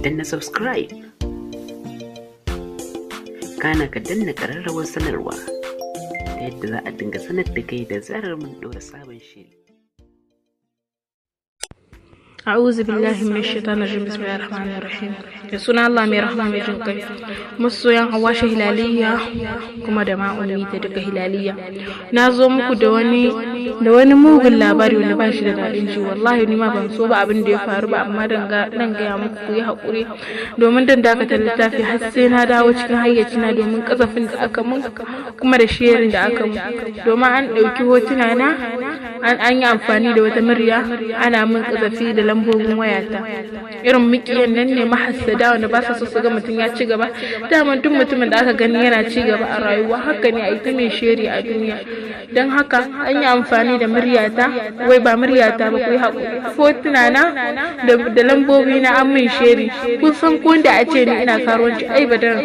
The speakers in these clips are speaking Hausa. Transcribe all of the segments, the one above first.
Danna subscribe, kana ka danna ƙararrawar sanarwa ta yadda za a dinga sanar da kai da zarar mun ɗora sabon shiri. A'udhu billahi minash shaitanir rajim. Bismillahir rahmanir rahim. Da sunan Allah mai rahama mai jin kai. Masoyan Awasha Hilaliya kuma da ma Ummita duka Hilaliya. Na zo muku da wani mugun labari wanda ba shi da daɗin ji. Wallahi ni ma ban so ba abin da ya faru ba, amma dan gaya muku ku yi haƙuri domin dan dakatar littafi har sai na dawo cikin hayyacina, domin kasafin da aka mun kuma da sherin da aka mun, domin an ɗauki hotuna na, an yi amfani da wata murya ana mun kazafi da lambobin wayata. Irin mikiyan nan ne, mahassada wanda ba sa so su ga mutum ya ci gaba. Daman duk mutumin da aka gani yana ci gaba a rayuwa, haka ne a ita mai sheri a duniya. Don haka an yi amfani da muryata, wai ba muryata ba, ku yi haƙuri, hotuna na da lambobi na, an min sheri. Kun san ko da a ce ni ina karuwanci, ai ba dan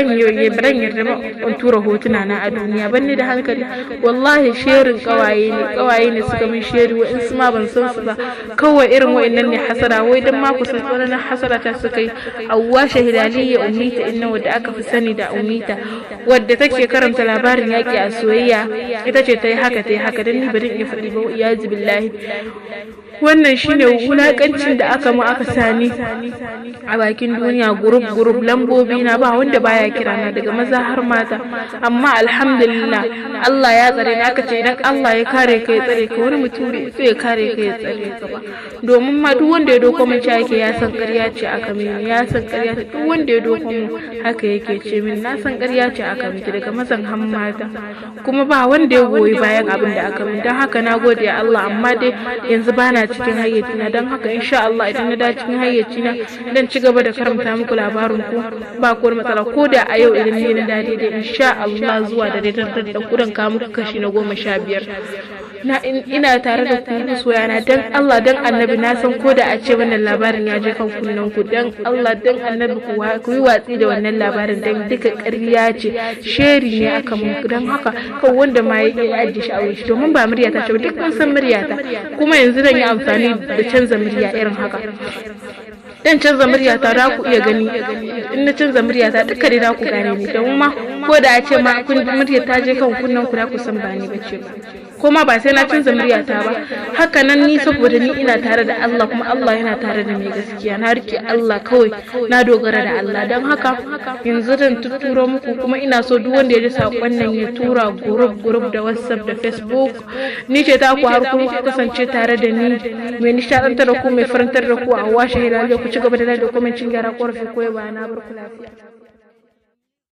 yarda ba in tura hotuna na a duniya. Ban ni da hankali. Wallahi sherin kawaye ne, kawaye ne suka min sheri, wa in su ma ban san su ba. Kawai irin wa'annan ne hasara, wai dan ma ku san tsananin hasara ta suka yi. Awwasha Hilaliya Ummita inna, wadda aka fi sani da Ummita, wadda take karanta labarin yaƙi a soyayya, ita ce ta yi haka, ta yi haka. Dan ni ba dan iya faɗi ba, iyazu billahi. Wannan shine wulakancin da aka mu aka sani a bakin duniya. Group group, lambobi na, ba wanda baya kira na, daga maza har mata. Amma alhamdulillah, Allah ya tsare ni. Aka ce idan Allah ya kare ka ya tsare ka, wani mutum bai so ya kare ka ya tsare ka ba. Domin ma duk wanda ya doko min cewa yake ya san ƙarya ce aka mini, ya san ƙarya ce. Duk wanda ya doko min haka yake ce min, "Na san ƙarya ce aka miki," daga mazan har mata, kuma ba wanda ya goyi bayan abin da aka min. Don haka na gode Allah, amma dai yanzu bana cikin hayyacina. Don haka insha Allah idan na da cikin hayyacina, dan ci gaba da karanta muku labarin ku, ba ko matsala. Ko da a yau idan ne na da daidai, insha Allah zuwa da daidai da kudan ka muku kashi na 15. Na ina tare da ku masoyana. Dan Allah dan Annabi, na san ko da a ce wannan labarin ya je kan kunnen ku, dan Allah dan Annabi ku yi watsi da wannan labarin, dan duka ƙarya ce, sheri ne aka mun. Dan haka kan wanda ma ya ajiye shi a wurin shi, domin ba murya ta ce ba, duk mun san muryata. Kuma yanzu zan yi amfani da canza murya irin haka, dan canza murya ta za ku iya gani. In na canza murya ta duka dai za ku gane ni, don ma ko da a ce ma kun murya ta je kan kunnen ku, za ku san ba ni bace ba. Ko ma ba sai na canza muryata ba, haka nan ni, saboda ni ina tare da Allah, kuma Allah yana tare da mai gaskiya. Na rike Allah kawai, na dogara da Allah. Don haka yanzu zan tuturo muku, kuma ina so duk wanda ya ji sakon nan ya tura group group da WhatsApp da Facebook. Ni ce ta ku har ku kasance tare da ni, mai nishadantar da ku, mai farantar da ku, a Washe Hilaliya. Ku ci gaba da comment, cin gyara, korafi ko ba. Na bar ku lafiya.